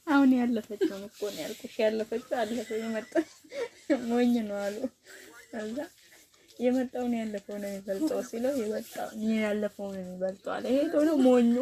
አሁን ያለፈችውን እኮ ነው ያልኩሽ። ያለፈችው አለፈ፣ የመጣ ሞኝ ነው አሉ። እዛ የመጣውን ያለፈው ነው የሚበልጠው ሲለው የመጣው ያለፈው ነው የሚበልጠው አለ። ይሄ ነው ሞኙ።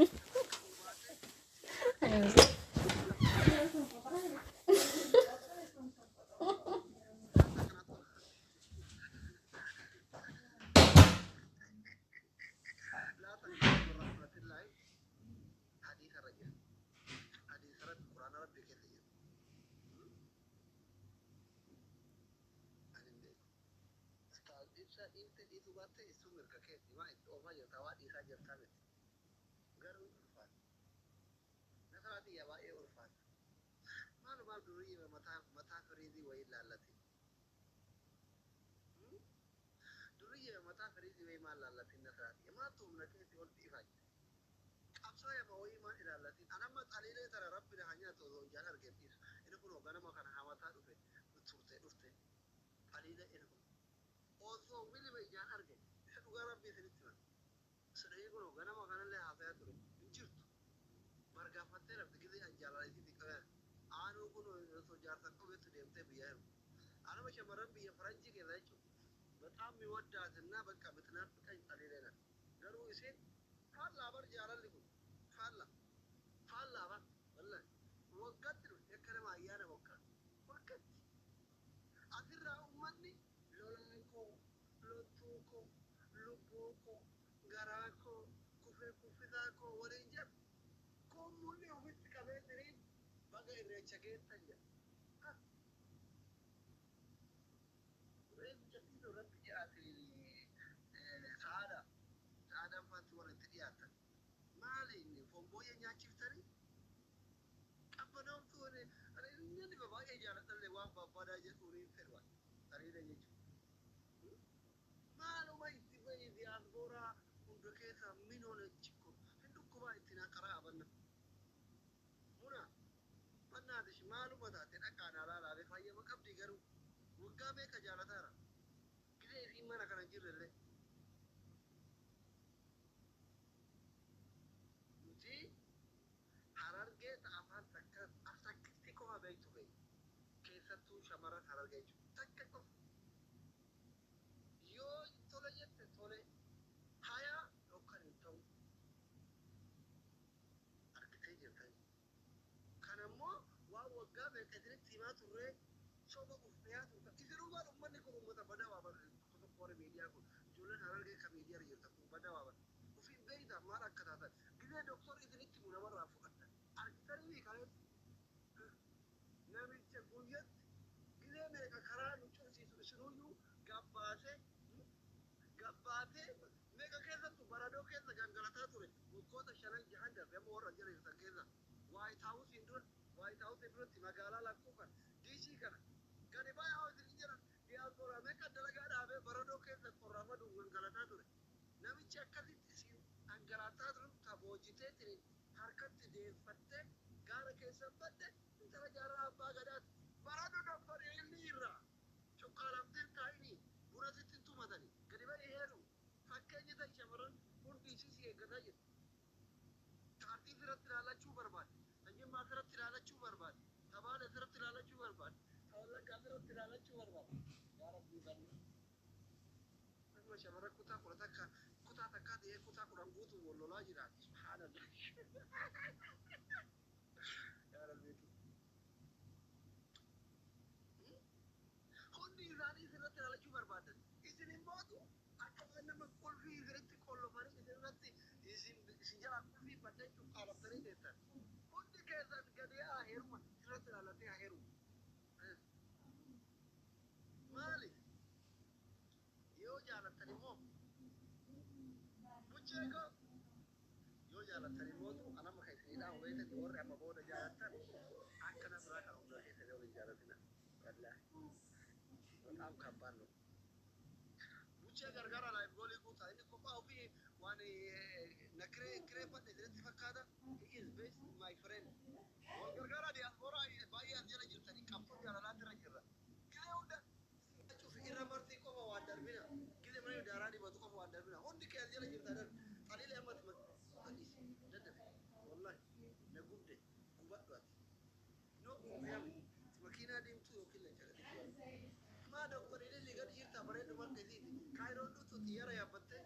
Makiinaa diimtuu yookiin leenca gadi bu'aa. Maa doktor Ililli gadi jirta bareedu marga isiiti. Kaayiroon dhuftu xiyyaara yaabbattee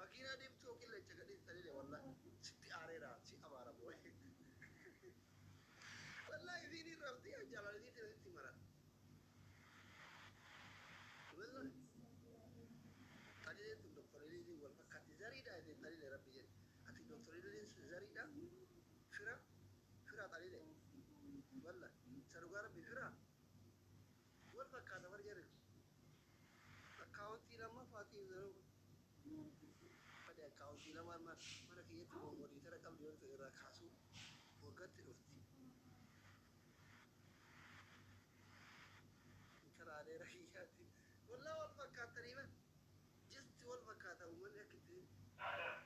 makiinaa diimtuu yookiin leenca gadi xaliile wallahi sitti aareera si abaara boo'e. Wallahi isiin hin rafti jaalala isiitti sitti mara. Wallahi xaliileen tun doktor Ililli wal fakkaatti zariidha isiin xaliile rabbi jedhe. Ati doktor Ililliin zariidha fira fira xaliile. Wallahi isa dhugaa rabbi fira wal fakkaata bar jarri. Akkaawuntii lammaffaatii garuu fadhi akkaawuntii lamaan mana kiyyatti moditara qabdi yoo ta'e irraa kaasuu waggaatti dhufti. Karaalee rakiyyaatti. Wallaa wal fakkaattanii bar. Jisti wal fakkaata uummanni akka itti. Subhaanallah.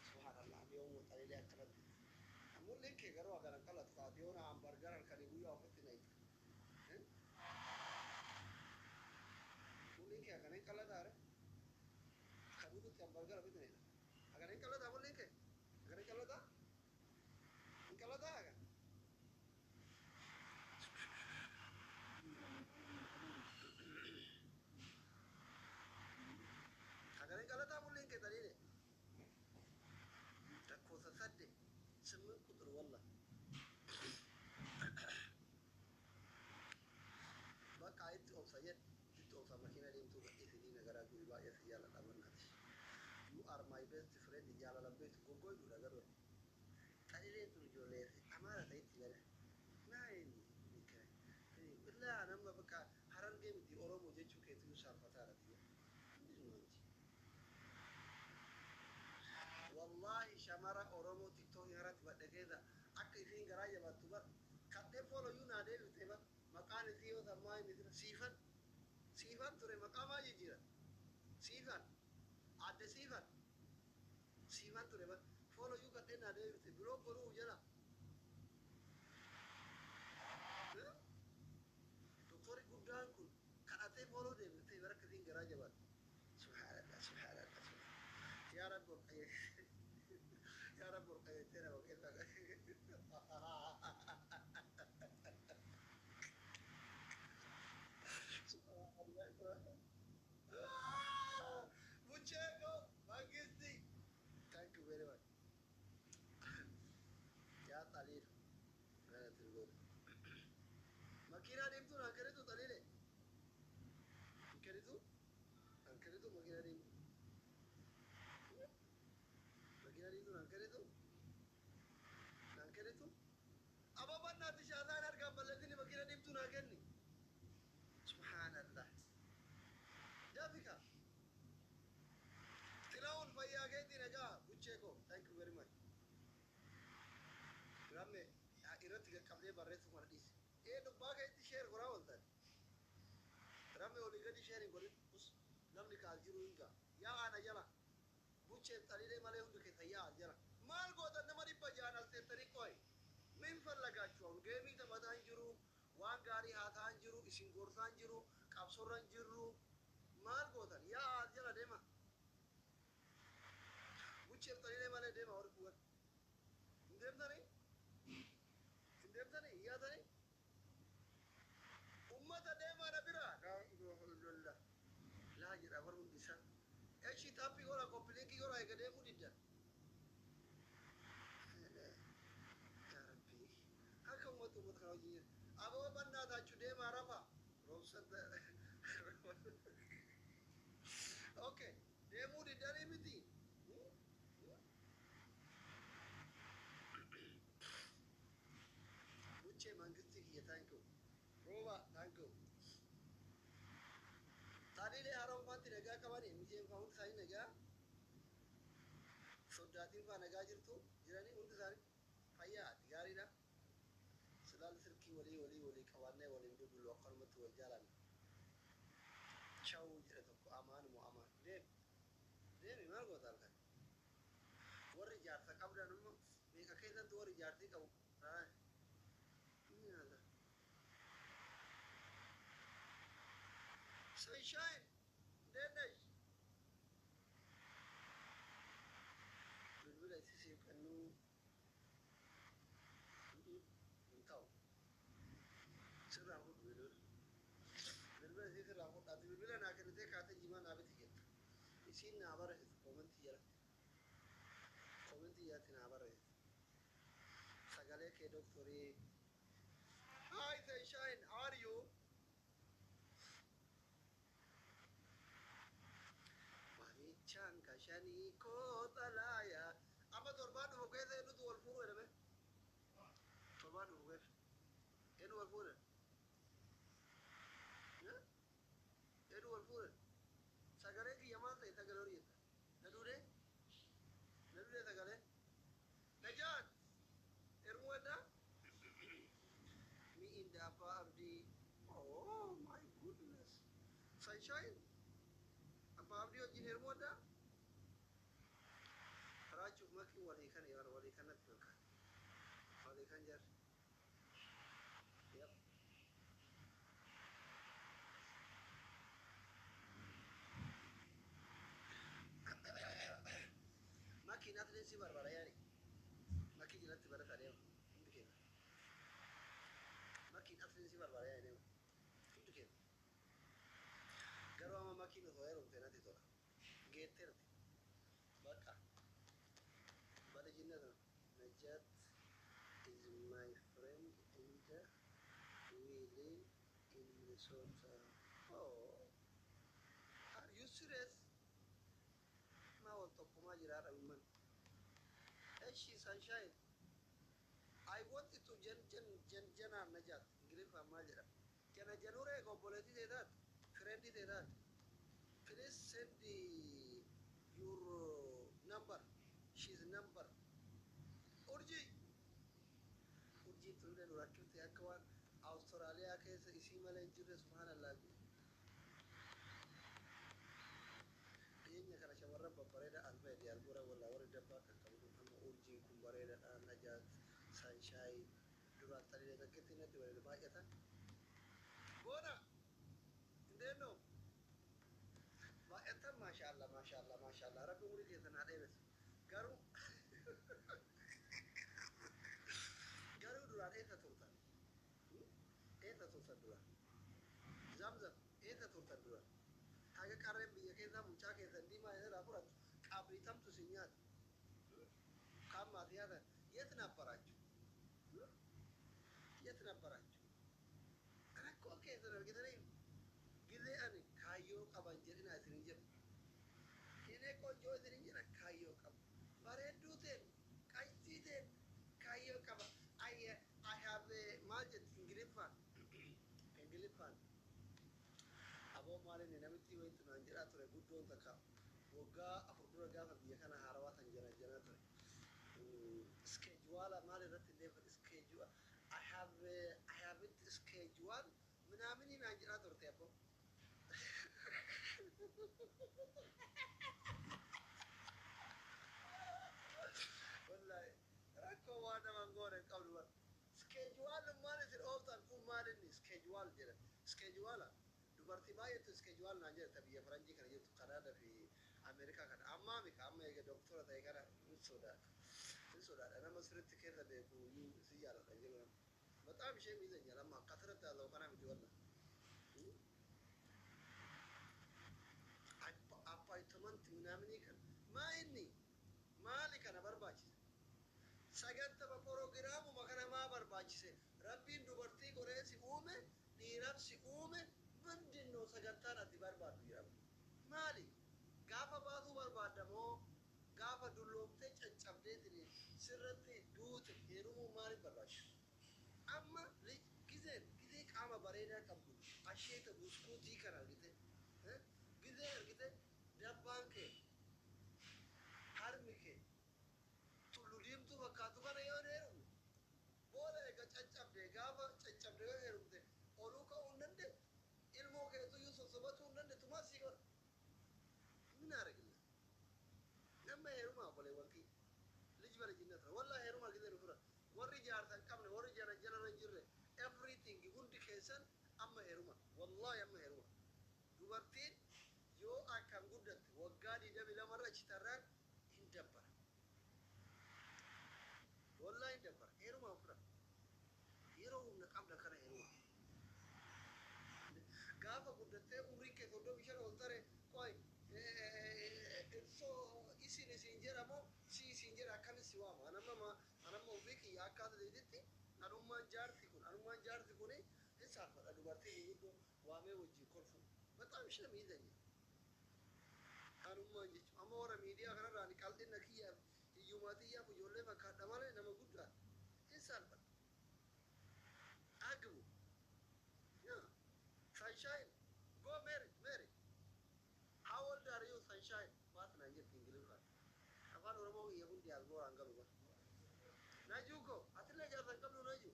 Subhaanallah yoomuu xaliilee akkanatti. Mul'in kee garuu hagana qalatu taate yoona hambargar halkanii guyyaa ofitti na hiika. Mul'in kee hagana hin qalataa re? Akka duututti hambargar ofitti na hiika. Hagana hin qalataa mul'in kee? Hagana hin qalataa? Hin qalataa haga? Hagana hin qalataa mul'in kee xaliilee? Lakkoofsa 8 ቁጥር ወላ በቃ itti obsa jedhe itti obsa makiina deemtuu gadhiisinii nagaraa guri baay'ee si jaaladha barnaati. You are my best friend jaalala beektu goggoyduudha garuu xalileen tun ijoollee amaara ta'itti gala naa inni illaa nama bakka harargee miti oromoo jechuu keetu saalfataadha tiyya. Wallahi shamara oromoo tiktookii irratti badhe keessa akka isiin garaa jabaattu bar kadhee fooloyyuu naa deebifte bar maqaan isii yoo sammaa inni jira siifan siifan ture maqaa maa jijjiiran siifan adde siifan siifan ture bar fooloyyuu kadhee naa deebifte biroo godhuu jala. Doktorri guddaan kun kadhatee follow deebiftee bar akka isiin garaa jabaattu. Subhaanallah subhaanallah subhaanallah. Yaa Rabbi ol qajeelche. Yaa Rabbi ol qajeelchee nama keessa. Mucheeko Mangisti. Thank you very much. Yaa Xaliil. Galatti godhu. Makiinaa deemtuu naan kennitu Xaliile. Hin kennitu? Naan kennitu makiinaa deemtuu. Makiinaa deemtuu naan kennitu? Naan kennitu? Ababaan naatti shaataan harkaan balleessini makiina deemtuu naa kenni. Subhaanallah. Dafika. Xilawun fayyaa keetii nagaa buchee koo. Thank you very much. Ramme irratti qaqqabdee barreessuu kana dhiisi. Ee dubbaa keetti share godhaa ooltan. Ramme olii gadi share hin godhin. Us namni kaas jiru hin ga'a. Yaa ana jala. Buchee xaliilee malee hundi keessa yaa as jala. Maal gootan nama 600 as teessanii qo'e. Min fallagaachuu haun geemii taphataa hin jiru. Waan gaarii haasaa hin jiru. Isin gorsaa hin jiru. Qabsorra hin jirru. Maal gootan? Yaa as jala deema. Buchee xaliilee malee deema warri kuwwan. Hin deemtanii? Hin deemtanii? Hin yaatanii? Ummata deemaa na bira. Laa ilaaha illallah. Laa jedha warri hundi isaa. Eshi tap godha copy link godha eega deemuu diddan. Yaa Rabbi. Akka ummata ummata kana wajjin jira. Aboo bannaataachuu deemaa rafa. Roobsan. Okay. Deemuu diddanii miti. Buchee mangistii kiyya thank you. Rooba thank you. Taaniilee haroonfaatti nagaa qabanii mijeen faa hundi isaanii nagaa. Soddaatiin faa nagaa jirtu jiranii hundi isaanii fayyaa ati gaariidha. Silaal silkii walii walii walii qabaannee waliin bilbilu akkanumatti wal jaalanna. Chawu jedhe tokko amaan moo amaan deemi deemi maal goota halkan. Warri jaarsa qabdan immoo meeqa keessatti warri jaartii qabu. Ni nyaata. Sunshine, እንዴት ነሽ? Siif kennuu hin ta'u. Sirraa fudhu bilbila. Bilbila isii sirraa fudhu. Ati bilbila naa kennitee kaatee jimaa naa biti jetta. Isiin naa barreessitu koomentii jalatti. Koomentii jalatti naa barreessitu. Sagalee kee doktorii. Hi Sunshine, how are you? Waamichaan kashanii koo xalaaya. Amma torbaan dhufu keessa eenyutu wal fuudhu jedhame? Torbaan dhufu keessa. Eenyu wal fuudhe? Eenyu wal fuudhe? Sagalee kiyya maal ta'e, sagalee horii jetta? Na duudee? Na duudee sagalee? Najaat! Ermuu eddaa? Me in the Abbaa Abdii. Oh my goodness. Sunshine? Abbaa Abdii wajjin heerumuu eddaa? Raachuuf makii walii kan yeroo walii kanatti fakkaata. Walii kan jarri. Yep. Makiin atleetii si barbaada yaani. Makii jalatti barata deema. Hundi keenya. Makiin atleetii si barbaada yaani deema. Hundi keenya. Garuu amma makiin osoo heerumte natti tola. Geetteerti. Bakka. በልጅነት ነው። Najat is my friend and we live in Minnesota. Oh, are you serious? maa wal tokkumaa jiraadha umman. Eshi Sunshine. I want to jan jan jan janaan Najat. Ingiliffaan maal jedhama? Jana januree obboleettii ta'e taate, friendii ta'e taate. Please send your number. She's number. Urjii. Urjiin tullee nu rakkifte akka waan Awustiraaliyaa keessa isii malee hin jirre, subhaanallah. Dhiyeenya kana shamarran babbareeda albeedi albuura wallaa warri dabbaa kan qabu kun amma urjiin kun bareedaadha. Najaat, Sunshine, duraan xalilee takkitti natti bareeda baay'atan. Boona! እንዴት ነው? Baay'atan, maashaallah, maashaallah, maashaallah, rabbi umurii keessan haa dheeressu. Garuu duraan eessa turtan? Eessa turtan duraan? Zamzam, eessa turtan duraan? Haga qarreen biyya keessaa mucaa keessan diimaa irraa fudhattu qabriitamtu si nyaata. Kaan maatii nyaatan የት ነበራችሁ? የት ነበራችሁ? Rakkoo keessan argitanii gizee ani kaayyoo qaban jedhina isin jedhu. Hinee ቆንጆ isin jedha, kaayyoo qaba. Bareedduu teen, qaccii teen, kaayyoo qaba. I have maal jetti Ingiliffaan? Ingiliffaan. Aboo maaliin namitti wayitu naan jedhaa ture guddoon takka waggaa 4 dura gaafa biyya kana haarawaa tan jana janaa ture. Schedule maal irratti illee schedule I haven't schedule ምናምን naan jedhaa turte aboo. Wallahi rakkoo waan naman goone hin qabnu bara. Schedule maal isin ooftan kun maal inni schedule jedhan. Schedule dubartii baay'eetu schedule naan jedhata biyya faranjii kana jirtu, Kanaada fi Ameerikaa kana. Ammaa mika amma eega doktora ta'e kana hin sodaadha. Hin sodaadha, nama sirriitti keessa beeku iyyuu si jaaladha jedhu nama. በጣም shame ይዘኛል። amma akkasirratti haasa'u kana miti walla. Appointment ምናምን kan maa inni maali kana barbaachise? Sagantama proogiraamuma kana maa barbaachise? Rabbiin dubartii godhee si uume, dhiiraaf si uume, ምንድን ነው sagantaan ati barbaaddu jedhama. Maali? Gaafa baasuu barbaadda moo gaafa dulloomtee caccabdeetiin sirratti duute heerumuu maaliif barbaachisa? Amma gizeen gizee qaama bareedaa qabdu asheeta buskuutii kana argite, gizee argite dabbaan kee, harmi kee tullu diimtuu fakkaatu kana yoo heerumne, booda egaa caccabde, gaafa caccabde yoo heerumte oluu ka'uu hin dandeettu, ilmoo keetuyyuu sossobatuu hin dandeettu, maal sii godha? ምን አደረግልህ? Nama heerumaa obboleewwan kiyya. ልጅ በልጅነት ነው ወላ heeruma ጊዜ nu fura. Warri jaarsa hin qabne, warri jara jalarra hin jirre, everything hundi keessan amma heeruma, wallahi amma heeruma. Dubartiin yoo akkan guddatte waggaa 22rra achi tarraan hin dabbara. Gaafa guddattee umriin kee 35 ol tare, qoy, irsoo isin isin jedhamoo si isin jedha, akkamis si waama? Anamma anamma ofii kiyya akkaata ta'etti anummaan jaarti kun, anummaan jaarti kun hin saalfadha dubartii guguddoo waamee wajjin kolfu. በጣም shame ይዘኛል። Anummaan jechuun amma warra miidiyaa kanarraa ani qal'ina kiyyaaf, hiyyumaa xiyyaaf ijoollee fakkaadha malee nama guddaa hin saalfadha. አግቡ። Yeah, sunshine, go marry, marry. How old are you, sunshine? Maat naan jetti Ingiliffaan. Afaan Oromoo kiyya kun diyaaspooraan qabu bara. Najuuko, atillee jaarsa hin qabdu, Naju.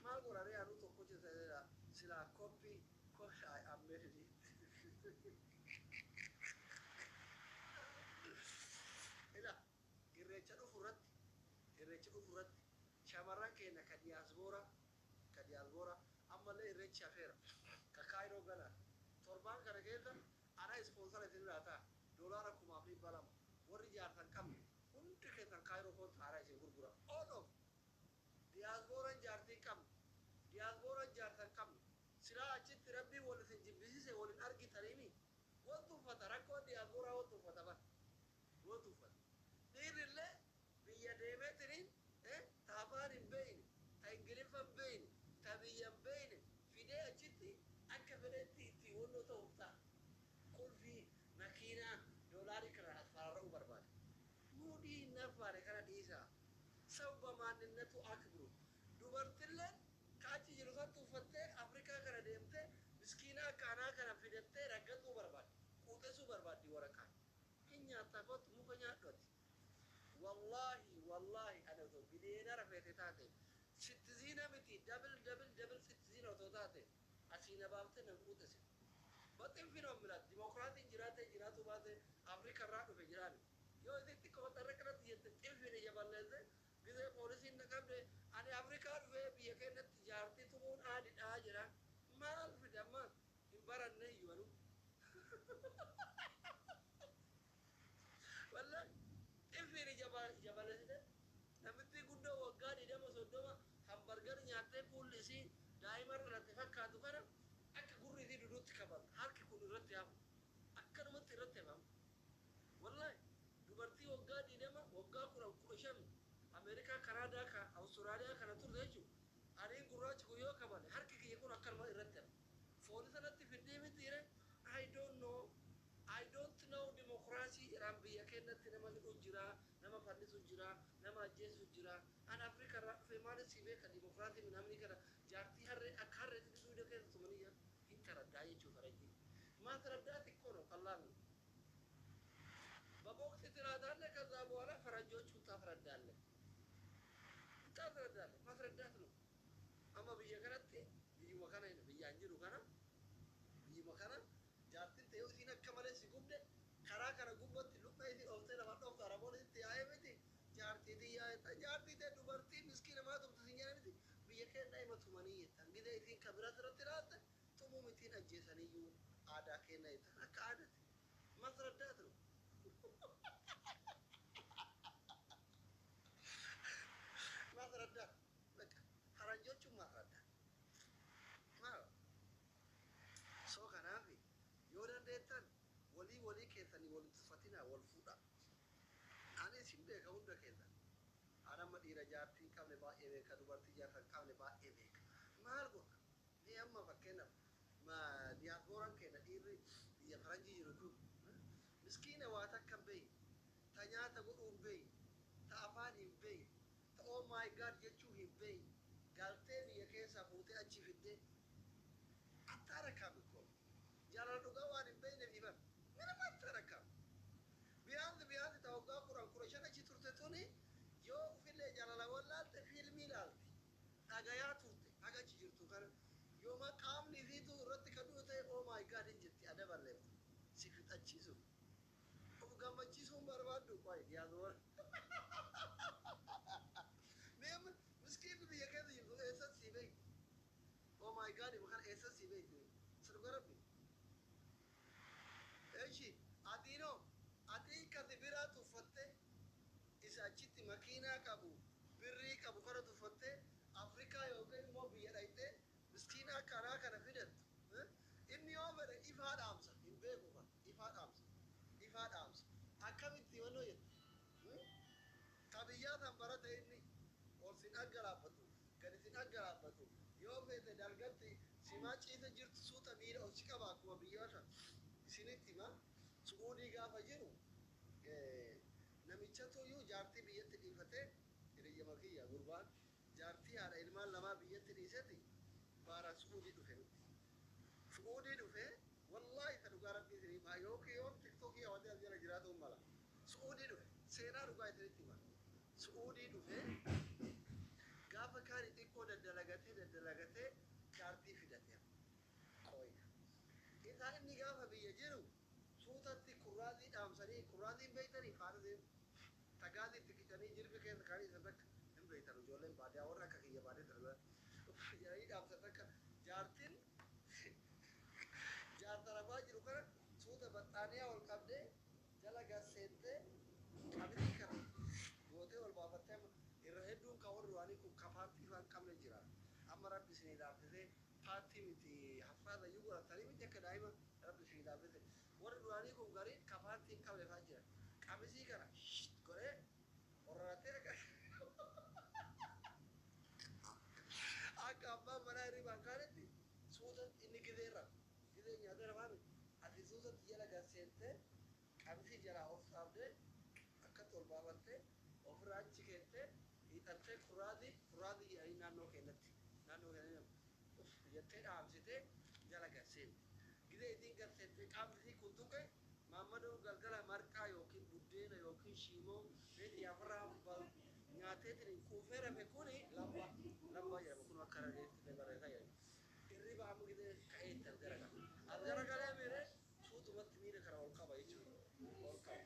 Maal godhanii anuu tokko jira silaa koppii koppii I am married. Ila irreecha dhufu irratti, irreecha dhufu irratti shamarran keenya ka diyaaspoora, ka diyaaspoora ammallee irreechi hafeera, ka Kaayiroo galaa torbaan kana keessa ana sponsor isin irraa ta'a, $2,200. Warri jaarsan qabne hundi keessan Kaayiroo koon haaraa isin gurgura. All of diyaaspooraan jaartii qabne, diyaaspooraan jaarsan qabne, silaa achitti rabbii wal isin jibbisiise waliin argitaniimi wantu uffata rakkoon diyaaspooraa wantu uffata bara wantu uffata. Dhiirrillee biyya deemeetiniin ta afaan hin beeyne, ta Ingiliffa hin beeyne, ta biyya hin beeyne fidee achitti akka fedhetti itti wannoo ta'uuf ta'a. Qulfii makiinaa doolaarii kana asfaarra'uu barbaada. Muudii hin naffaane kana dhiisaa. Sababa maanninnatu akbiru. Dubartilleen ka achi jiru santu uffattee Afrikaa kana deemtee miskiina akka anaa kana fidattee raggaxuu barbaaddi. Quuxessuu barbaaddi waraqaan. Hin nyaattaa, kottu muka nyaadhu ati. Wallaahi, wallaahi, ani otoo billionaire feete taate, citizen miti, double, double, double citizen otoo taate, asii na baaftee nan quuxessite. በጥፊ ነው የምላት። ዲሞክራቲን jiraate jiraatu baate Afrika irraa dhufe jiraani. Yoo isitti qoxarra kanatti jette xilfiin ija balleesse gisee poolisiin na qabde, ani Afrikaa dhufee biyya keenyatti jaartii tumuun aadidhaa jedha. Maal fida maal hin baranne iyyuu anu. Wallahi xilfiin ija balleessite namitti guddoo waggaa 20 30 hamburger nyaattee fuulli isii daa'ima dhalate fakkaatu kana akka gurri isii duduutti kabalta, harki kun irratti hafu, akkanumatti irratti hafamu. Wallahi dubartii waggaa 20, waggaa 10, 15 Ameerikaa, Kanaadaa, ka Awustiraaliyaa kana turte jechuudha. Aniin gurraachi kun yoo kabale harki kiyya kun akkanuma irratti hafa. Foolisa natti fiddee mitiire, I don't know, I don't know dimokiraasii jedhaan. Biyya keenyatti nama hidhu jira, nama fannisu jira, nama ajjeesu jira. Ani Afrika irraa dhufe, maal si beeka dimokiraasii? Namni kana jaartii harree akka harreetti duuda keessa tumanii hin taraddaa jechuu faranjii. ማስረዳት እኮ ነው ቀላል ነው። በቦክስ ትላታለህ። ከዛ በኋላ ፈረንጆቹን ታስረዳለህ፣ ታስረዳለህ። ማስረዳት ነው። Amma biyya kanatti, biyyuma kana, biyyaan jiru kana, biyyuma kana jaartiin ta'e isiin akka malee si gubde, karaa kana gubbatti lubbee isii dhooftee lafa dhooftu, Araboon itti yaa'ee miti, jaartii xiyyaa jetta, jaartii ta'e dubartii miskiina maa tumtu sin jedhe miti, biyya keenya ima tumanii jettan, gidee isiin kabira irratti laatte tumuu mitiin ajjeesaniyyuu aadaa keenya jettan, akka aadaatti ማስረዳት ነው። ማስረዳት በቃ ፈረንጆቹን ማስረዳት maal soo. Kanaaf yoo dandeettan walii walii keessanii wal tuffatinaa, wal fuudhaa. Ani isin beeka hunda keessan. Ani amma dhiira jaartii hin qabne baay'ee beeka, dubartii jaarsa hin qabne baay'ee beeka. Maal godha mee amma fakkeenyaaf diyaaspooraan keenya dhiirri biyya faranjii jiru kun miskiina, waa takka hin beeyne, ta nyaata godhuu hin beeyne, ta afaan hin beeyne, ta oh my God jechuu hin beeyne galtee biyya keessaa fuutee achi fiddee አታረካም እኮ። Jaalala dhugaa waan hin beeyneef himan ምንም አታረካም። ቢያንስ ቢያንስ ta waggaa 10, 15 achi turte tuni yoo ufillee jaalala wallaalte fiilmii laalti dhagayaa turte haga achi jirtu kana, yooma qaamni isiitu irratti kan du'u ta'e oh my God hin jetti, adaballeeftu si fixachiisuuf of gammachiisuun barbaaddu. Qoy, diyaaspoora mee miskiinni biyya keessa jirtu eessas sii beekti? Oh my God kana eessas sii beekti? Sirba rabbi. እሺ atiinoo ati kasi biraa tuffatte, isa achitti makiinaa qabu, birrii qabu kana tuffatte, Afrikaa yookiin immoo biyya dhayxee miskiina Isiin akkanaa kana fidattu inni yoo fedhe ifaa dhaamsa hin beeku ka ifaa dhaamsa ifaa dhaamsa akkamitti wannoo jettu ka biyyaa tan barate inni ol sin dhangalaafatu gadi sin dhangalaafatu yoo feete dalgatti simaa ciise jirtu suuta miila ol si qaba akkuma biyyoota isinitti hima. Su'uudii gaafa jiru namichatu iyyuu jaartii biyyatti dhiifatee, hiriyyama kiyya gurbaan jaartii haadha ilmaan lamaa biyyatti dhiiseti baara Su'uudii dhufe nutti. Su'uudii dhufe, wallaahi isa dhugaa rabbii isinii himaa, yookiin yoon TikTokii hawatee as jala jiraatuun mala. Su'uudii dhufe, seenaa dhugaa isinitti hima. Su'uudii dhufe, gaafa kaani xiqqoo daddalagatee daddalagatee jaartii fidate. Qoyka. Isaa inni gaafa biyya jiru suutatti kurraazii dhaamsanii, kurraaziin beeytanii faanasiin tagaazii itti qicanii jirbi keessa kaanii isa takka hin beeytan, ijoolleen baadiyaa warra akka kiyya baadiyaa dalagaa jedhanii dhaamsan takka jaartiin jaarsa rafaa jiru kana suuta baxxaaniyaa ol qabdee jala gad seentee qamisii kana gootee ol baafattee. Amma irra hedduun kan warri duraanii kun ka paantii faa hin qabne jira. Amma rabbi isinii laaffisee paantii miti haffaaza iyyuu godhatanii miti akka daa'ima rabbi isinii laaffise. Warri duraanii kun gariin ka paantii hin qabne faa jira. Qamisii kana godhee orrattee akka abbaan manaa hirribaan kaanetti suutatti inni gizee rafa gizee nyaatee rafaa miti ati suutatti jala gad seentee qamisii jalaa of saabdee akkatti ol baafattee ofirraa achi keettee hiixattee kurraazii kurraazii jedhanii naannoo keenyatti uff jettee dhaamsitee jala gad seenti. Gizee isiin gad seentee qaamni isii kun tuqe, Maammadoon galgala marqaa yookiin buddeena yookiin shiimoo meetii afarraa nyaateetiin quufee rafe kuni lambaa lambaa jedhama kun akka rageetti barreessaa jedhama. Hirriba amma gizee ka'ee itti as garagala. As garagalee miire suutumatti miila kana ol qaba jechuudha. Ol qaba.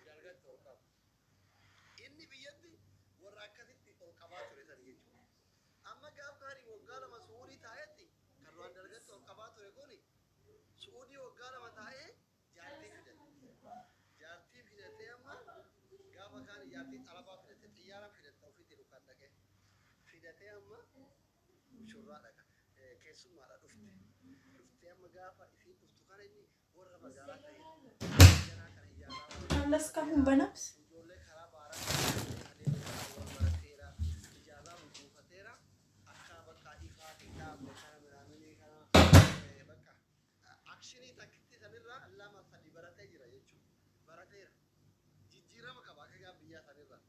Dalgatti ol qaba. Inni biyyatti warra akkasitti ol qabaa ture sana jechuudha. Amma gaaf kaanii waggaa 2 Su'uudii taa'etti kan duraan dalgatti ol qabaa ture kuni Su'uudii waggaa 2 taa'ee jaartii fidate. Jaartii fidatee amma gaafa kaanii jaartii xalafaa fidate, xiyyaara fidate, ofiitti dhukaan dhaqee fidatee amma mushurraa dhaqa keessummaadha dhufte. Dhuftee amma gaafa isiin dhuftu kana inni warra magaalaa ta'e ganaa kana ijaaraa አለስካሁን በነፍስ ijoollee karaa baaraa adeemu karaa wal barateera, ijaazaa buufateera, akka bakka ifaa hin dhaabne kana minaaminii kana bakka akshinii takkitti sanirraa lama sadi baratee jira jechuudha. Barateera. Jijjiirama qaba akka gaaf biyyaa sanirraa.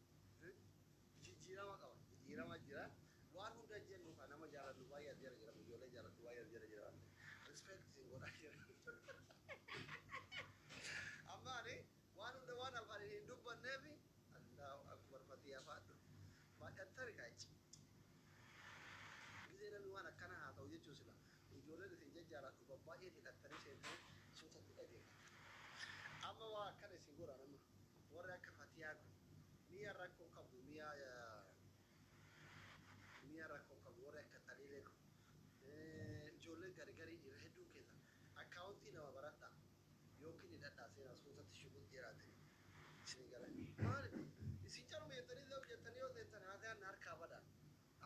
Jijjiirama qaba. Jijjiirama jira. Waan hunda jennu kan nama jaaladhu baay'ee as jala jira. Ijoollee jaaladhu baay'ee as jala jira. Respect isin godhaa jira. Amma ani waan hunda waan afaaniin hin dubbanneefi Allahu akbar fatii afaadhu. Baay'attari kaa'ichi. Gizee namni waan akkana haa ta'u jechuun sila ijoolleen isin jajjaaladhu babbaay'een hidhattanii seentanii suutatti dhageeffata. Amma waa akkana isin godha nama warri akka fatiyaa kun mi'a rakkoo qabdu, mi'a rakkoo qabdu, warri akka xaliilee kun ijoolleen gargarii irra hedduu keessa akkaawuntii nama baradhaa yookiin hidhadhaa seenaa suutatti shugut jiraate isin galan. Maaliif isin caluma jettanii zab jettanii yoo seentan haasayaan harkaa bada.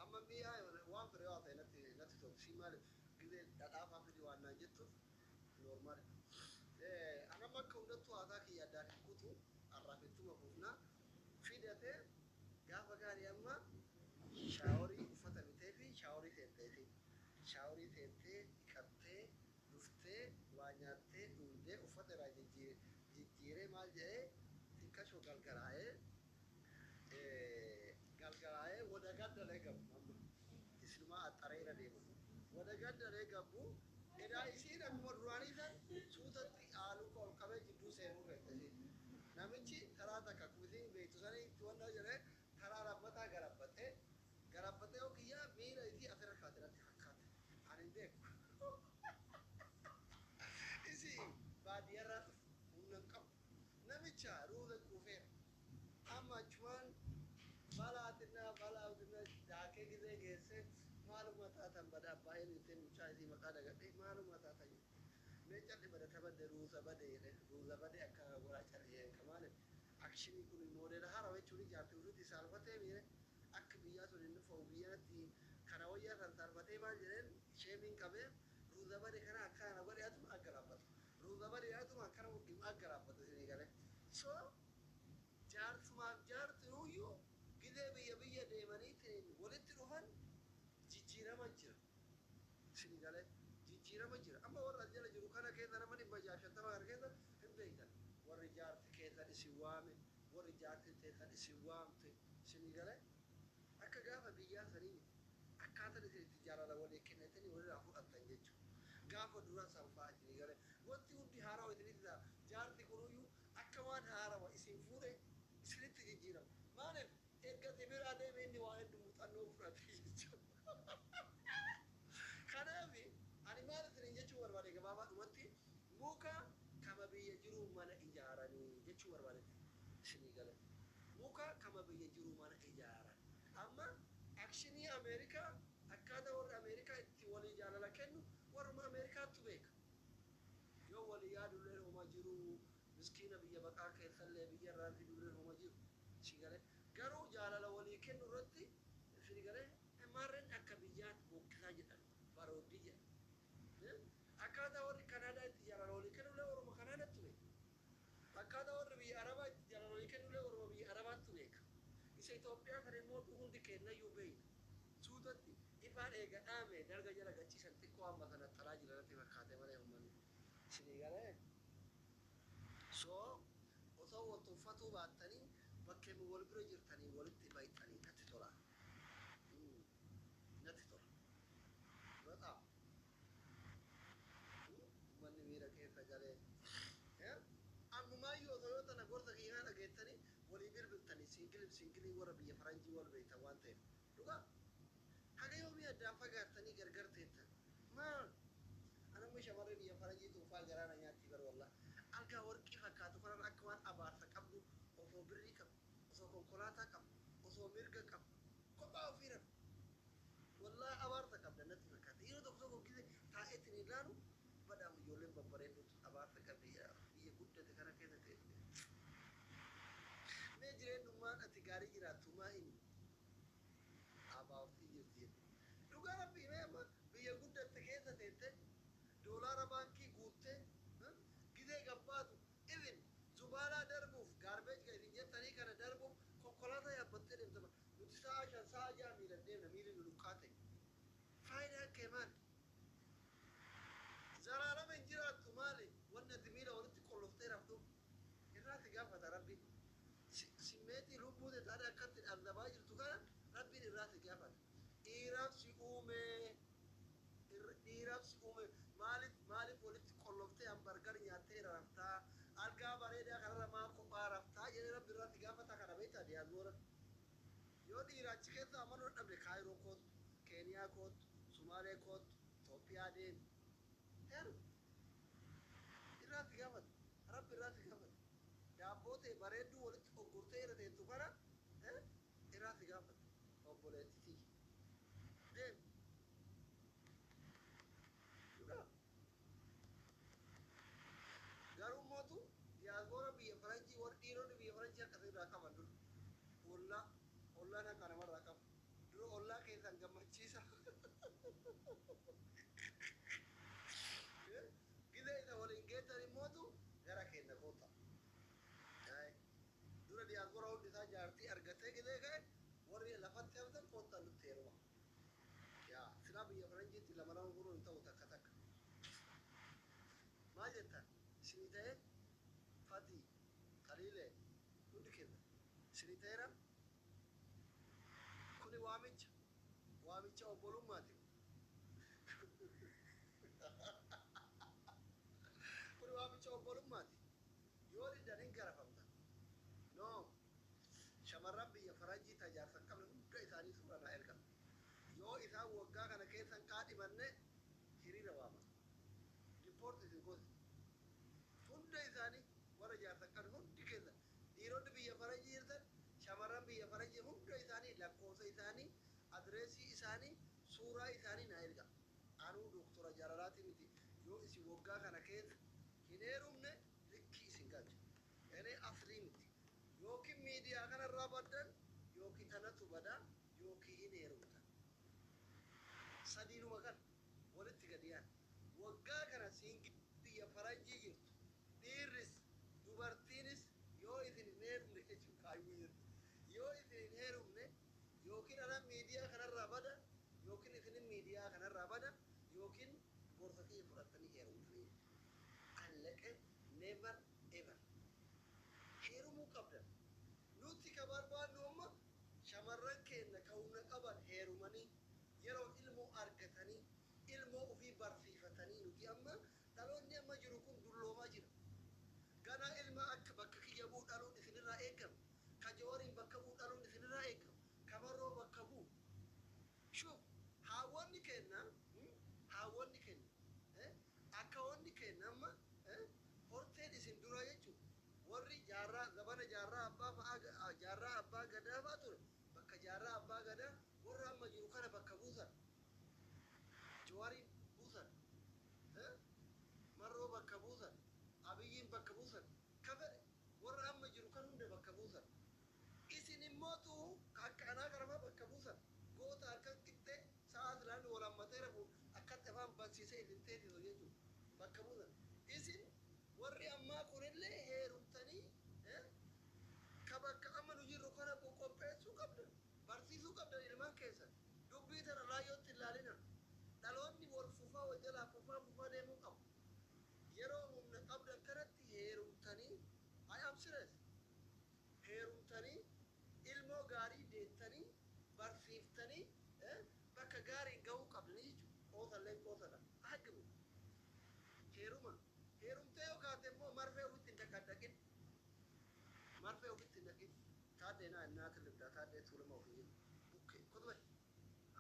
Amma mi'a waan fire yoo haasa'e natti tolti. Si maaliif gizee dhadhaafaa fidi waan naan jettuuf normal. Anam akka hundattuu haasaa kiyya addaan hin kutu, har'aaf ittuma fufnaa. Fidatee gaafa gaarii amma shaaworii uffata bitee fi shaaworii seentee shaaworii seentee dhiqattee dhuftee waa nyaattee dhugdee uffata irraa jijjiiree maal jedhee xiqqashoo galgalaa'ee galgalaa'ee wada gaddalee gabu amma isinumaa axxareera deema wada gaddalee gabu edaa isiin akkuma duraanii san suutatti haaluu ol qabee jidduu seenuu feete isiin. Namichi karaa takka akkuma isiin beektu sanitti wanta jedhee karaa lammataa garabbatee garabbatee yoo kiyyaa miila isii asirra kaate natti fakkaate. Ani hin beeku. Isii baadiyyaarraa dhufu humna hin qabu. Namicha ruuza quufeera. Amma achumaan balaatinaa balaatinaa daakee gizee geesse maaluma taatan bada abbaayeen ittiin mucaa isii maqaa dagadhee maaluma taatan mee calli bada tabadde ruuza bade jedhe ruuza bade akka godhaa calli jedhe kamaale akshinii kun moodeela haaraa jechuun ijaarte ofiitti saalfatee miire akka biyyaa sun hin dhufu biyyaatti Kana wayyaa san sarbatee maal jedheen sheemiin qabee ruuza bade kana akkana godhe atuma aggalaabbatu. Ruuza bade atuma akkana mudhii aggalaabbatu isinii galee. So jaarsumaaf jaartinuyyuu gizee biyya biyya deemaniitiin walitti dhufan jijjiirama jira. Isinii galee jijjiirama jira. Amma warra as jala jiru kana keessa nama 650 kana keessa hin beektan. Warri jaarti keessan isin waame, warri jaartin teessan isin waamte isinii galee akka gaafa biyyaa sanii miti. Akkaataan isin itti jaalala walii kennitanii walirraa fudhattan jechuudha. Gaafa duraa san fa'a isinii galee wanti hundi haarawa isinitti ta'a. Jaarti kunuyyuu akka waan haarawa isin fuudhe isinitti jijjiirama. Maaliif erga si biraa deeme inni waa hedduu muuxannoo fudhate jechuudha. Kanaaf ani maal isiniin jechuu barbaade gabaabaadhumatti muka kama biyya jiruu mana ijaaranii jechuu barbaadetti isinii gale. Muka kama biyya jiruu mana ijaaran. Amma akshinii Ameerikaa akkaataa warri Ameerikaa itti walii jaalala kennu warruma Ameerikaattu beeka. Yoo walii yaadulleen homa jiru miskiina biyya baqaa keessallee biyya irraan fidulleen homa jiru. Isinii galee garuu jaalala walii kennu irratti isinii galee maarreen akka biyyaatti bokkisaa jedhan barooddii jedhan. Akkaataa warri Kanaadaa itti jaalala walii kennullee warruma Kanaadaattu beeka. Akkaataa warri biyya Arabaa itti jaalala walii kennullee warruma biyya Arabaattu beeka. Isa Itoophiyaa kana immoo hundi kennayyuu beekna. Suutatti ifaan eega dhaame dalga jala gachiisan xiqqoo amma sana xalaa jira natti fakkaate malee uummanni. Isinii galee? So osoo wal tuffatuu baattanii bakkeema wal bira jirtanii walitti bayxanii natti tola. Natti tola. Bexaam. Uummanni miira keessa galee. Ammumaayyuu osoo yoo tana gorsa kiyyaa dhageettanii walii bilbiltanii siingiliif siingilii warra biyya faranjii wal beektan waan ta'eef. Dhugaa. Haga yoomii addaan fagaattanii gargar teettan? Maal? Anamma shamarree biyya faranjii tuunfaa garaa na nyaatti bar wallah. Algaa warqii fakkaatu kanarra akka waan abaarsa qabdu osoo birrii qabu, osoo konkolaataa qabu, osoo mirga qabu kophaa ofii rafu. Wallahi abaarsa qabda natti fakkaata. Yeroo tokko tokko gise taa'eetiin ilaalu badhaam ijoolleen babbareedduutu abaarsa qabdi biyya guddate kana keessa teette. Mee jireenyummaan ati gaarii jiraattu maa inni? About Egypt jette. Dhugaa rabbii mee amma biyya guddatte keessa teette doolaara baankii guuttee gizee gabbaatu even zubaalaa darbuuf garbage kan isin jettanii kana darbuuf konkolaataa yaabbattee deemta. Nuti sa'a 5 sa'a 6 miilan deemna miilli nu luqqaa ta'e. Faayidaan kee maali? Zalaalama hin jiraattu maali? Wanni ati miila walitti qolloftee raftuuf irraa si gaafata rabbiin. Simmeetii lubbuu tee taate akkatti dhaldhabaa jirtu kana rabbiin irraa si gaafata. Dhiiraaf si uume dhiiraaf si uume maaliif maaliif walitti qolloftee hambargar nyaattee irra raftaa? Algaa bareedaa kanarra maa kophaa raftaa jedhee rabbi irraa si gaafata kana beektaa diyaasboora. Yoo dhiira achi keessa amanuu dadhabde Kaayiroo koottu, Keeniyaa koottu, Sumaalee koottu, Itoophiyaa deemi. Heeru. Irraa si gaafata. Rabbi irraa si gaafata. Daabboo tee bareedduu walitti oggurtee irra teettu kana irraa si gaafata. Obboleetti tiyya. Deemi. Dhugaa. Garuu mootu diyaaspoora biyya faranjii warri dhiironni biyya faranjii harka irraa qaban dur. Ollaa ollaan harka namarraa qaba. Dura ollaa keessan gammachiisa. Gizee isa waliin geettan immootu gara keenya koota. Dura diyaaspoora hundi isaa jaartii argatee gizee ka'e warri lafatti haftan koottaa nutti heeruma. Yaa silaa biyya faranjiitti lama lama fuudhuun hin ta'u takka takka. Maal jettan? Isinii ta'ee Fatii, Taliilee hundi keessan isinii ta'eera. Kuni waamicha waamicha obbolummaati. Kuni waamicha obbolummaati. Yoo diddan hin garafamtan. No. Shamarran biyya faranjii tajaarsa hin qabne hunda isaanii suura naa erga. Yoo isaan waggaa kana keessa hin qaadhimanne hiriira waama. Deport isin goosisa. Hunda isaanii warra jaarsa hin qabne hundi keessan dhiironni biyya faranjii jirtan shamarran biyya faranjii hunda isaanii lakkoofsa isaanii adireesii isaanii suuraa isaanii naa erga. Anuu doktora jaalalaatii miti yoo isin waggaa kana keessa hin heerumne likkii isin galcha. Enee aslii miti. Yookiin miidiyaa kanarraa baddan yookiin anatu bada yookiin hin heerumtan. Sadiinuma kana walitti gadi yaana. Waggaa kana siingi biyya faranjii jirtu, dhiirris dubartiinis, yoo isin hin heerumne jechuun kaayyuu jirtu, yoo isin hin heerumne, yookiin anan miidiyaa kanarraa bada, yookiin isinin miidiyaa kanarraa bada, yookiin gorsa kiyya fudhattanii heerumtanii. Allaqe, never ever heerumuu qabdan. Nuti ka barbaannu amma shamarran keenya ka humna qaban heerumanii, yeroo ilmoo argatanii, ilmoo ofii barsiifatanii. Nuti amma dhaloonni amma jiru kun dulloomaa jira. Ganaa ilma akka bakka kiyya bu'u dhaluun isinirraa eegama. Ka Jawaariin bakka bu'u dhaluun isinirraa eegama. Kamarroo bakka bu'u. Shuf, haawwanni kenna, haawwanni kenna, akkaawwanni kenna amma horteen isin duraa jechuun warri jaarraa zabana Jaarraa Abbaa fa'aa, Jaarraa Abbaa Gadaa fa'aa ture, bakka Jaarraa Abbaa Gadaa warra amma jiru kana bakka buusan. Jawaariin buusan. Marroo bakka buusan. Abiyyiin bakka buusan. Ka fedhe warra amma jiru kan hunda bakka buusan. Isin immootu akka anaa kana fa'aa bakka buusan. Goota harkan qixxee sa'aa silaan wal hammatee rafu akkatti afaan bansiisee isin teessisu jechuudha. Bakka buusan. Isin warri ammaa kunillee heerumtanii ka bakka amma nu jirru kana qopheessuu qabdan. Barsiisuu qabdan ilmaan keessan. Dubbii tana raayyootti ilaalina. Dhaloonni wal fufaa, wal jalaa fufaa fufaa deemuu qabu. Yeroo humna qabdan kanatti heerumtanii, I am serious. Heerumtanii, ilmoo gaarii deettanii, barsiiftanii, bakka gaariin gahuu qabdanii jechuudha. Qoosallee qoosadha. Hagibu. Heeruma. Heerumtee yoo kaate immoo marfee ofitti hin dhaqadhaqin. Marfee ofitti hin dhaqin. Taaddee naa innaati libdaa, Taaddee Tuulama ofii jiru. Bukkee kotube.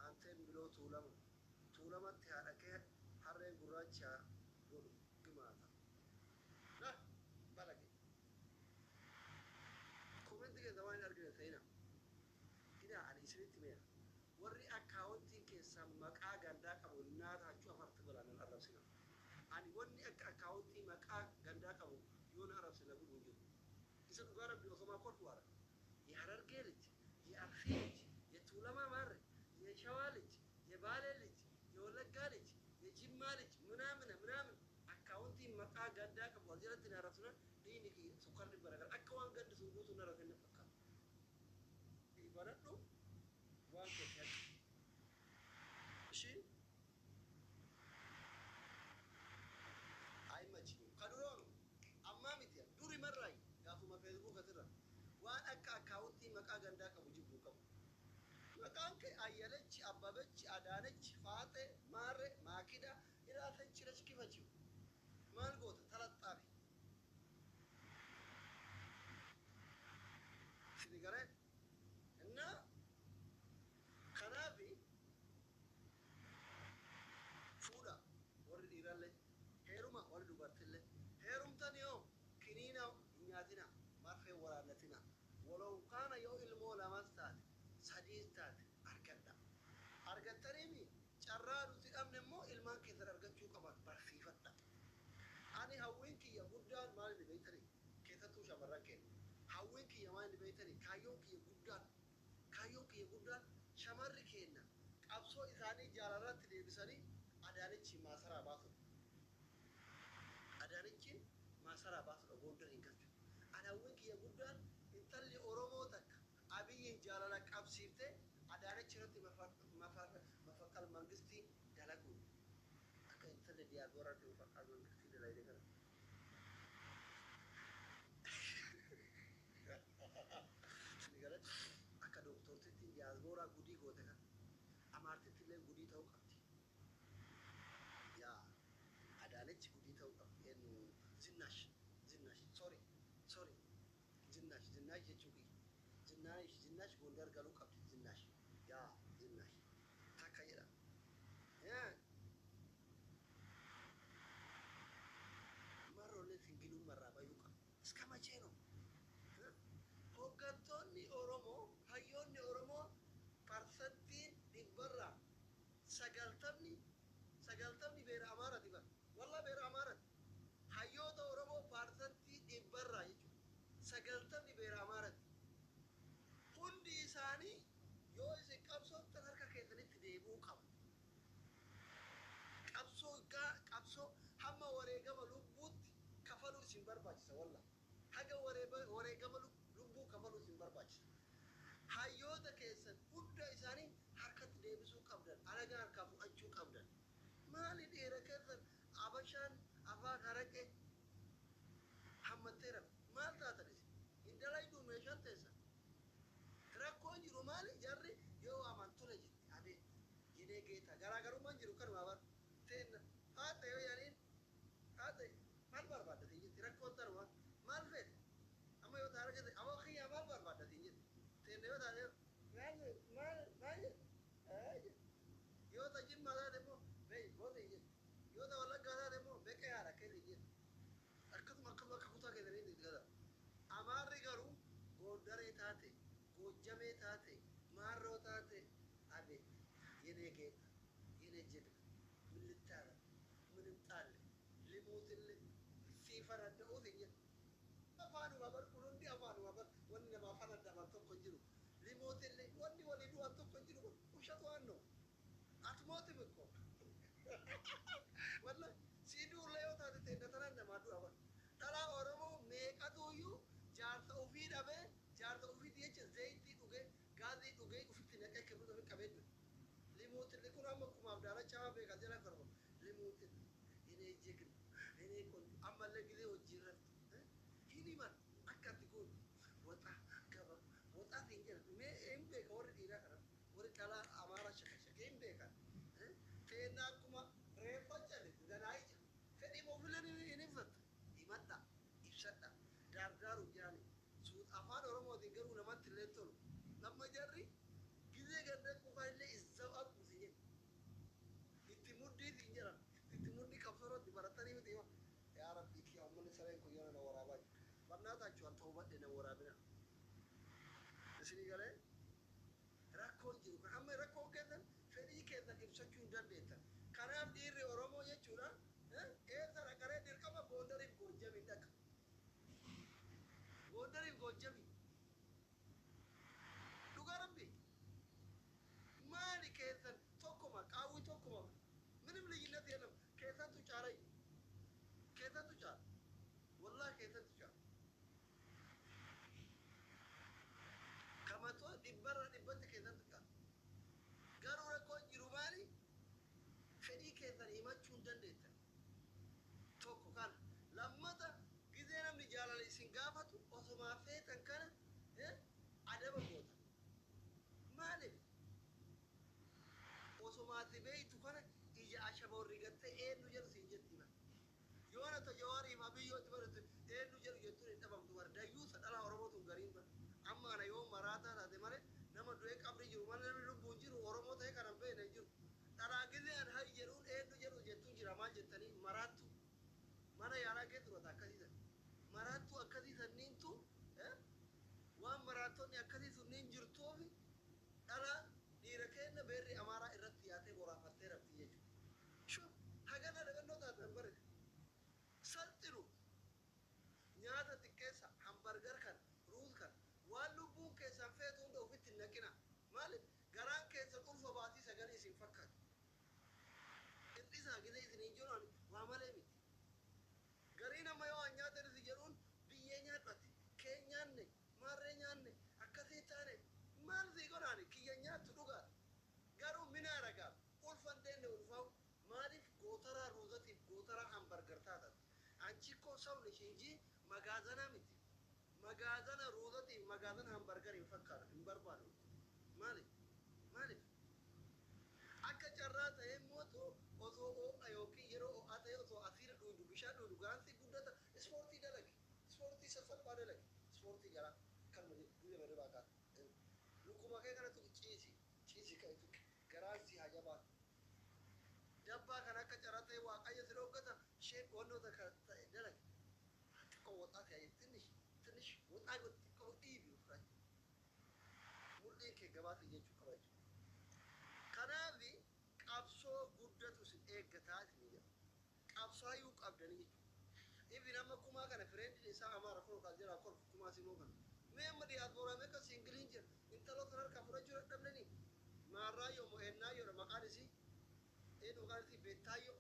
Aanteen biloo Tuulama. Tuulamatti haadha kee harreen gurraacha godhu gimaata. Na balage. Comment keessa waan hin argine ta'ina. Hidhaa, ani isinitti meera. Warri akkaawuntiin keessan maqaa gandaa qabu naataachuu afarti godhaa nan arrabsina. Ani wanni akka akkaawuntii maqaa gandaa qabu yoo na arrabse na gubu hin jiru. Isa dhugaa Rabbi osomaa kolfu haara. የሐረርጌ ልጅ፣ የአርሲ ልጅ፣ የቱለማ ማረ፣ የሸዋ ልጅ፣ የባሌ ልጅ፣ የወለጋ ልጅ፣ የጅማ ልጅ ምናምን ምናምን akkaawuntiin maqaa gandaa qabu as jalatti na arrabsina, dhiigni kiyya sukkarri baragala akka waan gandi sun guutuu na arrabsine fakkaata. Baradhu waan keessa እሺ አይመችኝም። ከድሮ ነው፣ ammaa miti, duri marraayi gaafuma Facebook asirra waan akka akkaawuntii maqaa gandaa qabu jibbuu qabu. Maqaan kee Ayyalechi, Abbabechi, Adaanechi, Faaxe, Maarre, Maakida iraatan chirechi kifachiu maal goota talaxxaafi sini garee እና kanaafi fuudha warri dhiirallee, heeruma warri dubartillee. Heerumtan yoo kiniina hin nyaatina, marfee waraannatina. Walow kaana yoo ilmoo lamas taate sadiis taate argadha. Argattaniimi carraa nuti dhabne immoo ilmaan keessan argachuu qaban, barsiifadha. Ani hawwiin kiyya guddaan maal inni beektanii? Keessattuu shamarran keenya. Hawwiin kiyya maal inni beektanii? Kaayyoon kiyya guddaan shamarri keenya qabsoo isaanii jaalalatti deebisanii Adaanichi maasaraa baasudha. Adaanichi maasaraa baasudha, Gondar hin galchu. Ani hawwiin kiyya guddaan intalli Oromoo takka Abiyyiin jaalala qabsiiftee Adaanichi irratti mafaqal mangistii dalaguudha. Akka intalli diyaasporaatti mafaqal mangistii dalagde kana. Akka doktortitti diyaasporaa gudii goote kana. Amaartitti illee gudii ta'uu qabdi. Yaa Adaanech gudii ta'uu qabdi. Eenyu, Zinnash, Zinnash, sorry, sorry, Zinnash, Zinnash jechuu kiyya. Zinnash, Zinnash Gondar galuu qabdi. Zinnash, yaa Zinnash takka jedha. Yaa marroollee singiluu marraa bayuu qaba. እስከ መቼ ነው? Hooggantoonni Oromoo, hayyoonni Oromoo 90% 90 beera Amaarati bara. Walla beera Amaarati. Hayyoota Oromoo 100% jechuudha. 90 beera Amaarati. Hundi isaanii yoo isin qabsooftan harka keessanitti deebi'uu qaba. Qabsoo qabsoo hamma wareegama lubbuutti kafaluu isin barbaachisa. Walla haga wareegama lubbuu kafaluu isin barbaachisa. Hayyoota keessan hunda isaanii harkatti deebisuu qabdan, alagaa harkaa fudhachuu qabdan. Maali dhiira keessan abashaan afaan haraqee hammatteera? Maal taatan isin hin dalayduu meeshaan teessan? Rakkoon jiru maali? Jarri yoo waaman tole jetti, abeet jedhee geeta. Garaagarummaan jiru kanuma bar. Teenna haadha yoo yaaniin haadha maal barbaaddatiin jetti. Rakkoon tanuma. Maal feete amma yoo taara jette, aboo kiyyaa maal barbaaddatiin jetti. Teenna yoo taate maal maal maal jetti. Yoo ta Jimmaa taate immoo bee goote jetti. Yoo ta Wallaggaa taate immoo beqee haadha keeti jetti. Akkasuma akkasuma akka kutaa keessanii itti gala. Amaarri garuu Goondaree taate, Goojjamee taate, Maarroo taate, abeet የኔ ጌታ፣ የኔ ጀግና፣ ምን ልታረግ፣ ምን እምጣልህ፣ ልሙትልህ፣ ሲፈረደኡት hin jedhu. Afaanuma bar kun hundi afaanuma bar. Wanni namaa faraddaman tokko hin jiru. Limuutillee wanni walii du'an tokko hin jiru. ውሸት ዋን ነው። አትሞትም እኮ wallahi. Sii du'ullee yoo taate ta'e tanaan namaa du'a bar. Dhalaa Oromoo meeqatuyyuu jaarsa ofii dhabee, jaarsa ofiitti jecha zayitii dhugee, gaazii dhugee, ofitti naqee, kibrit ofi qabee du'e. Limuutillee kun amma kumaaf daalacha beeka jala kormo. Limuutillee የኔ ጀግና፣ የኔ ቆንጆ፣ ammallee ጊዜ hojii irratti hin himan. Akka ati gootu waxa gaba waxaa hin jedhan. Mee hin beeka warri dhiiraa kana, warri dhalaa Amaaraa shakashakee hin beekan. Teenna akkuma reeffa callisti ganaa ija fedhii moofileen hin ibsattu. Himadha, ibsadha, daardaaru jaani suut afaan Oromootiin garuu namatti illee tolu. Lamma jarri gizee ganda qufaa illee izzaw akkusi jedhu itti muddii siin jedhan. Itti muddii qabsoorratti baratanii miti hima. Yaa Rabbii kiyya, uummanni sareen kun yoona na waraabaa jiru. Barnaataachuu an ta'uu badhe na waraabina. Isinii galee? Rakkoon jiru kan amma rakkoon keessan fedhii keessan ibsachuu hin dandeettan. Kanaaf dhiirri Oromoo jechuudha eessa dhaqaree? Dirqama Goondariif Goojjamiin dhaqa. Goondariif Goojjamii. Dhugaa Rabbi, maali keessan tokkuma, qaawwi tokkuma, ምንም ልዩነት የለም። Keessantu caalay, keessantu caala, wallahi keessantu caala. Kamatoo dhibbarra dhibbatti keessantu caala. Garuu rakkoon jiru maali? Fedhii keessan himachuu hin dandeettan. Tokko kana. Lammata, gizee namni jaalala isin gaafatu osomaa feetan kana adaba goota. Maaliif? Osomaati beeytu kana ija ashaboo rigattee eenyu jedhu siin jetti bara. Yoo na Jawaariif Abiyyootti barate eenyu jedhu jettuun hin dhabamtu bara. Dayyuusa dhala Oromootu gariin bara. Amma kana yoo maraataa taate malee, nama du'ee qabri jiru malee, namni lubbuun jiru Oromoo ta'e kana hin beekne hin jiru. Dhalaa gizee an hay jedhuun eenyu jedhu jettuun jira. Maal jettanii? Maraattu mana yaalaa keessa turata akkasiisan. Maraattuu akkasii sanniintu, waan maraattonni akkasii sunniin jirtuufi dhala dhiira keenya beerri Amaaraa irratti yaatee boraafattee rabti jechuudha. Shuf, hagana dagannoo taatan bare. Salxinu nyaata xiqqeessa, hamburger kana, ruuz kana, waan lubbuun keessan feetu hunda ofitti hin naqina. Maaliif? Garaan keessan ulfa baatii sagalee isin fakkaatu. Hir'isaa gizee isin hin jiru waa malee miti. Garii nama yoo an nyaata irsi jedhuun biyyee nyaadhate, kee nyaanne, maarree nyaanne, akkasii taane, maal sii godhaani? Kiyya nyaattu dhugaadha. Garuu mina ragaa ulfan deenne ulfaa'u. Maaliif gootaraa ruuzatiif gootaraa hamburger taatan? አንቺ እኮ ሰው ነሽ እንጂ መጋዘና miti. Magaazana ruuzatiif magaazana hamburger hin fakkaatu hin barbaadu. Maaliif? Maaliif? Akka carraa ta'ee mootu osoo ho'a yookiin yeroo ho'aa ta'e osoo asiira dhuydu, bishaan dhuydu, gaansi guddata. Ispoortii dalagi. Ispoortii sassalphaa dalagi. Ispoortii garaa kan guyya madabaa kaata. Lukkuma kee kana tuqi, ciisi. Ciisi ka'e tuqi. Garaan si haa jabaatu. Dabbaa kan akka carraa ta'e Waaqayyo si dhoggata isheen wannoota kan ta'e dalagi. Xiqqoo woxaa ta'e, ትንሽ ትንሽ ወጣ xiqqoo dhiibi ofirraa. Mul'iin kee gabaasa jechuu qaba jechuudha. Kanaaf qabsoo guddatu isin eeggataa isin jedha. Qabsaayyuu qabdanii jechuudha. Ifin amma kumaa kana friendiin isaa Amaara kun kan jira kolfu kumaa simoo kana. Mee amma diyaaspooraa meeqa singleiin jira? Intaloota harkaa fudhachuu dadhabnanii. Maarraayyoo moo ennaayyoo maqaan isii? Eenyu maqaan isii? Beettaayyoo.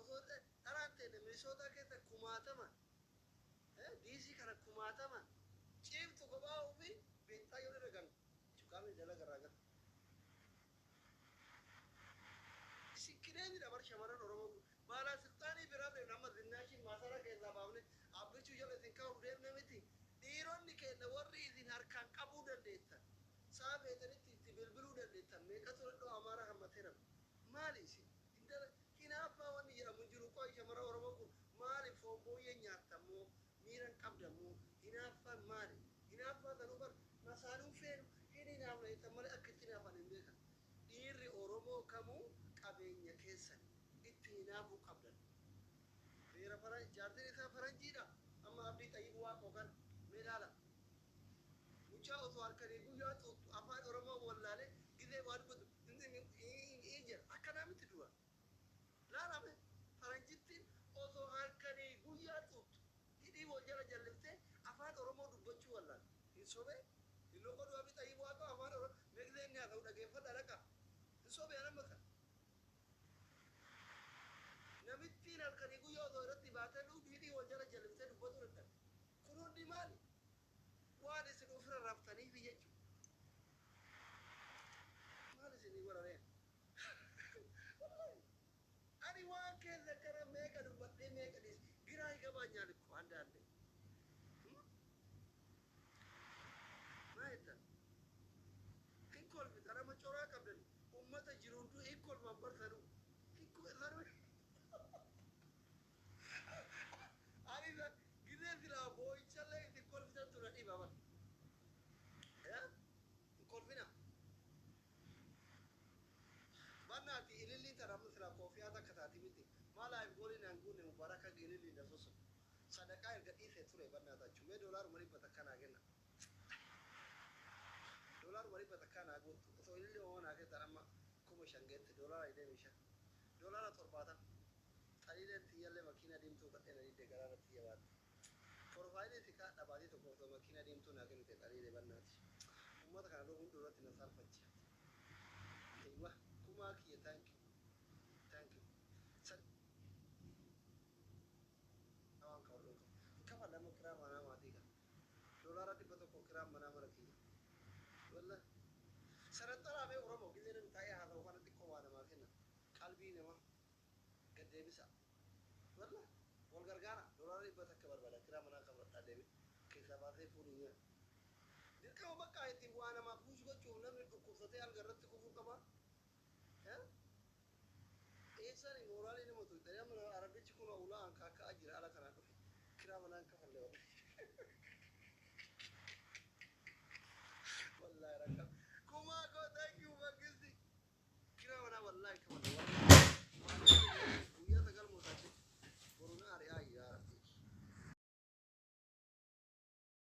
Osoo dharaan teenne Minisootaa keessa kumaatama, diisii kana kumaatama ciiftu kophaa ofii beektaa yoo irra gan qaamni dalaga irraa gala. Isin kireenya bar shamarran Oromoo kun baalaa silxaanii biraa deemna amma zinnaashiin maasara keessaa baafne abbichuu jala isin kaa'uuf deemne miti. Dhiironni keenya warri isin harkaan qabuu dandeettan, sa'a feetanitti itti bilbiluu dandeettan meeqatu dhadhoo Amaaraa hammateera. Maali isin? Hinaaffaa wanni jedhamu hin jiru. Qo'i shamarran Oromoo kun maali, foon booyyee nyaattammoo miira hin qabdammoo, hinaaffaan maali? Hinaaffaa sanuu bar masaanuu feenu hin hinaafna jettan malee akka itti hinaafan hin beekan. Dhiirri Oromoo kamuu qabeenya keessan itti hinaafuu qabdan. Beera fara jaartiin isaa faranjiidha. Amma Abdii Xayyib Waaqoo kana mee ilaala. Mucaa osoo halkanii guyyaa xuuxxu afaan Oromoo wallaalee gizee waa dubbatu jedha. Akkanaa miti dura. Laalame, faranjittiin osoo halkanii guyyaa xuuxxu hidhii wal jala jalliftee afaan Oromoo dubbachuu wallaalte. Hin sobee? Hin loqoduu Abdii Xayyib Waaqoo afaan Oromoo mee gizee inni haasa'u dhageeffadhaa dhaqaa. Hin sobee anamma kana. Namittiin halkanii guyyaa osoo irratti baatee dhugdu hidhii wal jala jalliftee dubbatuu dadhabde. Kun hundi maali? Waan isin ofirra raftaniifi jechuudha. Maal isinii godharee? Ani waan keessa kana meeqa dubbadhee meeqa dhiise, giraa ይገባኛል እኮ አንዳንዴ። Maa jettan? Hin kolfitan amma, coraa qabdan ummata jiru hunduu hin kolfan barsanuu. Hin ani gizee silaa boo'ichallee isin kolfitan tura dhiba bar. Hin kolfina. Bannaati ililliin tana amma silaa koofiyaa takka taati miti. Maalaaf gooliin aan guunne mubaraka ililliin na soso. Sadaqaa erga dhiisee ture bannaata achumee $100 naa kenna. $100 naa guuttu. Osoo ililli homaa naa kennan amma 5,000 geette, 25, $70. Xaliileen tiyyallee makiina diimtuu kadhee na didde, garaa irratti jabaatte. Profaayilii si kaadha baatii tokko osoo makiina diimtuu naa kennite xaliilee bannaati. Uummata kana hunduu irratti na saalfachiifte. Aywa kumaa kiyya, thank you, thank you. Waan kaawwadhu qabu. Kafalama kiraa manaa maatii kana. $100 kiraa manaa mana kiyya. Walla sanaxxaraamee Oromoo gizee namni taa'ee haasa'u kana xiqqoo waa namaa kenna. Qalbii namaa gad deebisa. Walla wal gargaara, $100 barbaada kiraa manaa kafadhaa deeme keessaa baasee fuudhii nyaata. Dirqama bakka ittiin waa namaa push gochuuf namni dhukkubsatee alga irratti kufuu qaba. Eessaan mooraalii nama tuqxanii amma arabichi kun ulaa ankaaka'aa jira, ala kanaa dhufe kiraa manaan kafallee wal.